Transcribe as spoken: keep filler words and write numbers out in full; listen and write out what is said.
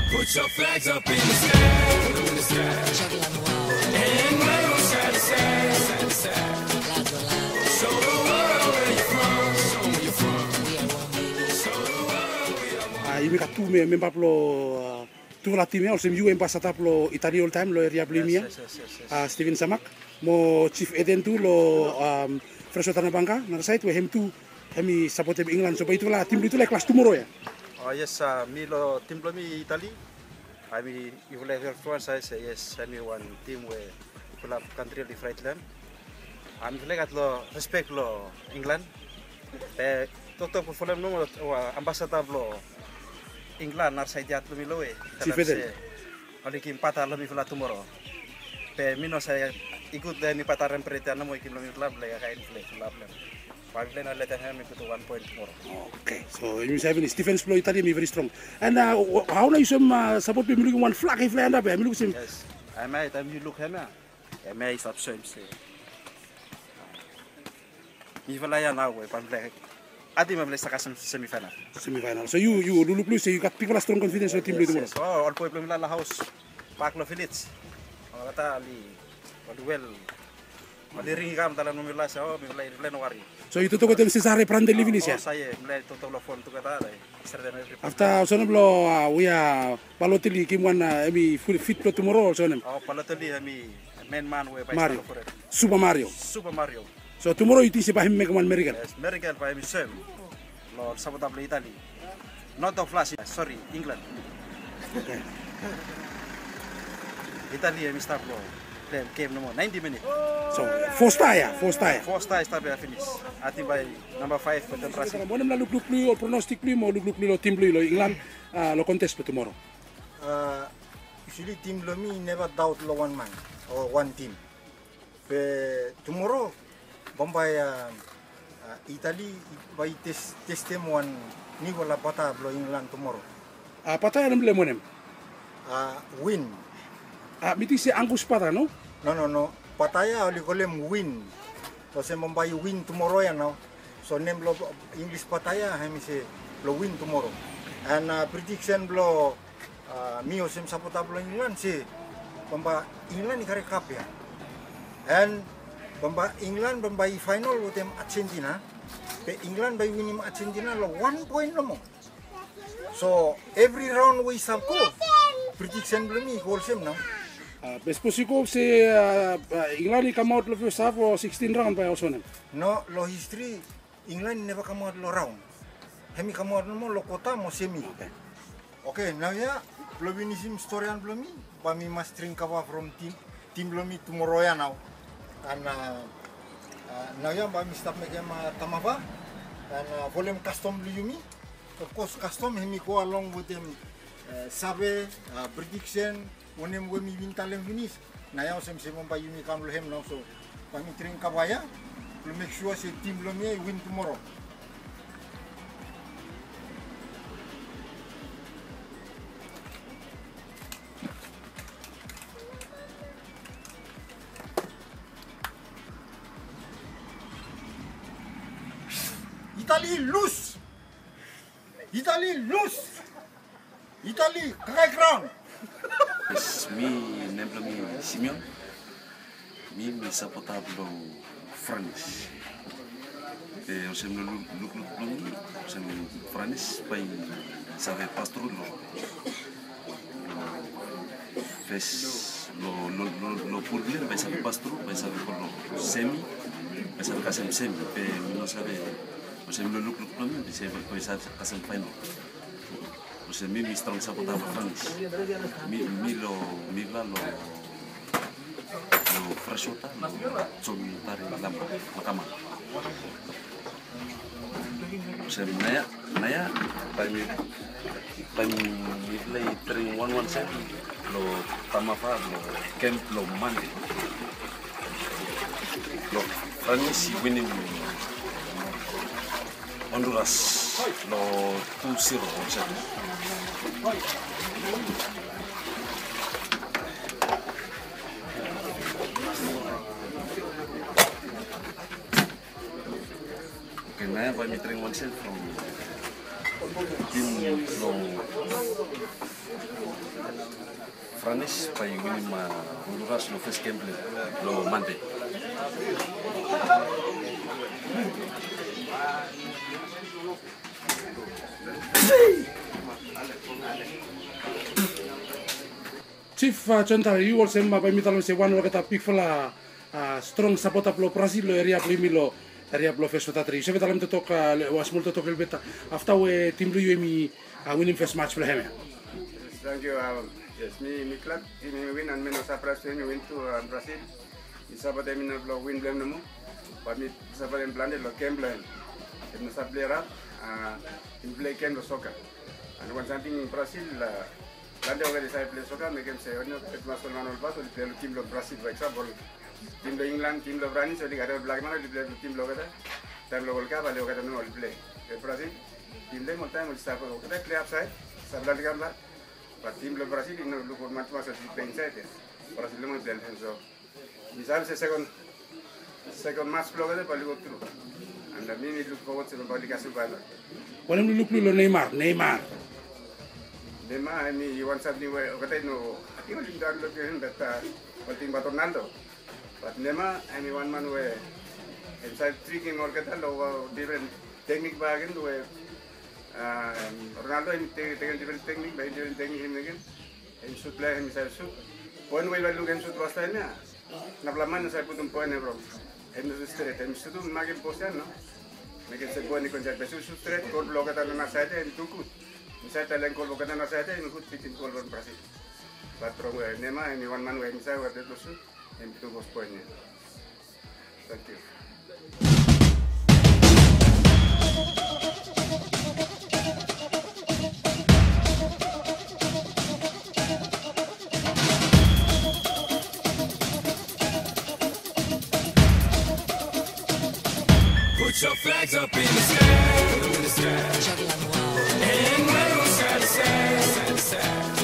Put your flags up in the sky. Put 'em in the sky. And wave 'em side to side. Side to side. Show the world where you're from. Show 'em where you're from. Show the world we are one. A, yumi gat tu me-, memba blo, a, tufala tim ya, olsem yu ambasada blo Itali oltaem lo eria blo yumi ya. Yes, yes, yes, yes, yes. A, Steven Samak, mo Chief Eden tu lo, am, Freshwater Nabanga, nara saed we hem tu, hemi sapotem England. So bae yutufala tim blo yutufala i klas tumoro ya. O, yes, a, mi lo tim blo mi Itali. A, mi, yufala i influence, a, se yes, hemi wan tim we fulap kantri oli fraet lo hem. A, mifala i gat lo respek lo England. Be toktok blo folem nomo, a, ambasada blo England nara saed ya tu lo mi lo we. Chief Eden. Oli givim bata lo mifala tumoro. Be mi no save i gud lo hemi bata hemi bret ya nomo i givim lo mifala blo i kaen mifala i fulap lo hem. Bae mifala no letem hem i putum wan poen tumoro. Oke, so yumi save finis, difens blo Itali hemi veri strong. And, a, hao nao yu soem, a, sapot blo yumi lukim wan flag i flae antap ya, mi luk olsem. Yes. Hemia, taem yu luk hemia, hemia i stap soem se mifala ya nao we bae mifala ating mifala i stap kasem semifaenal. Semifaenal. So yu, yu lukluk se yu gat bigfala strong confidence lo tim blo yu tumoro. Yes, yes. O, ol boe blo mifala lo haos, bak lo vilej, olgeta oli, oli wel, oli ring i kam talem lo mifala se, o, mifala, mifala no wari. So yu toktok wetem Cesare Prandelli finis ya? O, sae, mifala i toktok lo fon tugeta, i stretem evri. Afta olsem blo, a, we a, Balotelli i givim wan, a, hemi fit blo tumoro olsem. O, Balotelli hemi men man we bae i stap lo fored. Super Mario. Super Mario. So tumoro yu ting se bae hem mekem wan miracle? Yes, miracle bae hemi soem lo sapota blo Itali. Not of last, sorry, England. Oke. Itali hemi stap lo pleim gem nomo naenti minit. So fo sta ya, fo sta ya. Fo sta i stap ya finis. Ating bae namba faef wetem Brazil. Wanem nao lukluk blo yu o pronostik blo yu mo lukluk blo yu lo tim blo yu lo England, a, lo kontes blo tumoro? A, actually tim blo mi i neva daot lo wan man o wan tim. Be tumoro bambae, a, a, Itali bae i tes-, testem wan niufala bata blo England tumoro. A, bata ya nem blong wanem? A, win. A, mi ting se Angus bata, no? No, no, no. Bata ya oli kolem win. Olsem bambae i win tumoro ya nao. So nem blo English bata ya hemi se lo win tumoro. And, a, prediksen blo, a, mi olsem sapota blo England se bambae England i karem kap ya. And bambae England bambae i faenol wetem Argentina. Be England bae i winim Argentina lo wan poen nomo. So evri raon we i stap go, prediksen blo mi i go olsem nao. A, be sapos yu go se, a, a, England i kamaot lo fes haf o sikstin raon bae olsem wanem? No, lo histri England i neva kamaot lo raon. Hemi kamaot nomo lo kwota mo semi. Oke. Oke, naoia blo finisim storian blo mi, bae mi mas dring kava from tim, tim blo mi tumoro ya nao. And, a, a, naoia bae mi stap mekem, a, tamava. And, a, folem kastom blo yumi. Of course kastom hemi go along wetem, e, save, a, prediksen, wanem we mi bin talem finis. Naoia olsem se bambae yumi kam lo hem nao, so bae mi dring kava ya blo mek sua se tim blo mi ya i win tumoro. Itali lus. Itali lus. Itali kakae graon. Yes, mi, nem blo mi Simeon. Mi, mi sapota blo Franis. Be olsem lo luk-, lukluk blo mi, olsem Franis bae i save pas tru lo, lo fes, lo, lo, lo, lo pul blo hem, bae i save pas tru, bae i save go lo semi, bae i save kasem semi, be mi no save, olsem lo lukluk blo mi, bae i save, bae i save kasem faenol. Olsem mi, mi strong sapota blo Franis. Mi, mi lo, mifala lo, lo Freshwater, lo Jomitari Lama, Makama. Olsem naoia, naoia, bae mi, bae mifala i dring wanwan sem lo tamava lo kem lo Mande. Lo Franis i winim Honduras lo tu siro olsem. Oke, naoia bae mi dring wan sem from tim lo Honduras bae i winim, a, Honduras lo fes gem blong hem lo Mande. Jif, a, Jon Tara, yu olsem, a, bae mi talem se wan olgeta bigfala, a, strong sapota blong Brazil lo eria blong yumi lo eria blong fes wota tri. Yu save talem toktok, a, le-, wan smol toktok lelebet afta we tim blong yu hemi, a, winim fes maj blong hem ya. Yes, tangkiu. A, yes, mi, mi glad tim hemi win, and mi no sapraes tu hemi win tu, a, Brazil. Mi sapotem i no blong win blong hem nomo, bat mi sapotem plante long gem blong hem. Hem no save pilei raf, a, hem pilei gem blong soka. And wan samting, Brazil, a, plante olgeta i save pilei soka, mekem se oli no gat mas ol man ol pas oli pilei long tim blong Brazil, for example. Tim blong Inglan, tim blong Franis, oli gat ol blak man oli pilei long tim blong olgeta. Taem blong World Cup, oli olgeta nomo oli pilei. Be Brazil, tim blong hem oltaem oli stap olgeta pilei apsaed, stap plante kam bak. Bat tim blong Brazil i no luk ol man tumas oli pilei insaed ya. Brazil nomo i pilei long hem, so mi save se sekon, sekon maj blong olgeta bae oli go tru. And, a, mi, mi luk fowod se bae oli kasem faeva. Wanem lukluk blong yu long Neymar, Neymar? Neymar, hemi wan samting we olgeta i no, ating oli no daon long hem, bat, a, ol ting abaot Ronaldo. Bat Neymar, hemi wan man we hem save trikim olgeta long, a, difren teknik bakegen we, a, Ronaldo hemi te-, tekem difren teknik, bae hem difren teknik hemi mekem. Hem sut blong hem i save sut. Poen we yu bae lukim hem sut fastaem ya, narafala man i no save putum poen ya from. Hem no sut stret, hem sutum makem pos ya, no? Mekem se poen i go insaed, be sut, sut stret, gol blong olgeta long narasaed ya hem tu gud. Insaed talem gol blong olgeta narasaed ya hem gud bitim gol blong Brazil. Bat from we Neymar hemi wan man we hem i save wet blong sut, hem tu bos poen ya. Tangkiu. Put your flags up in the sky. And wave 'em side to side, side to side.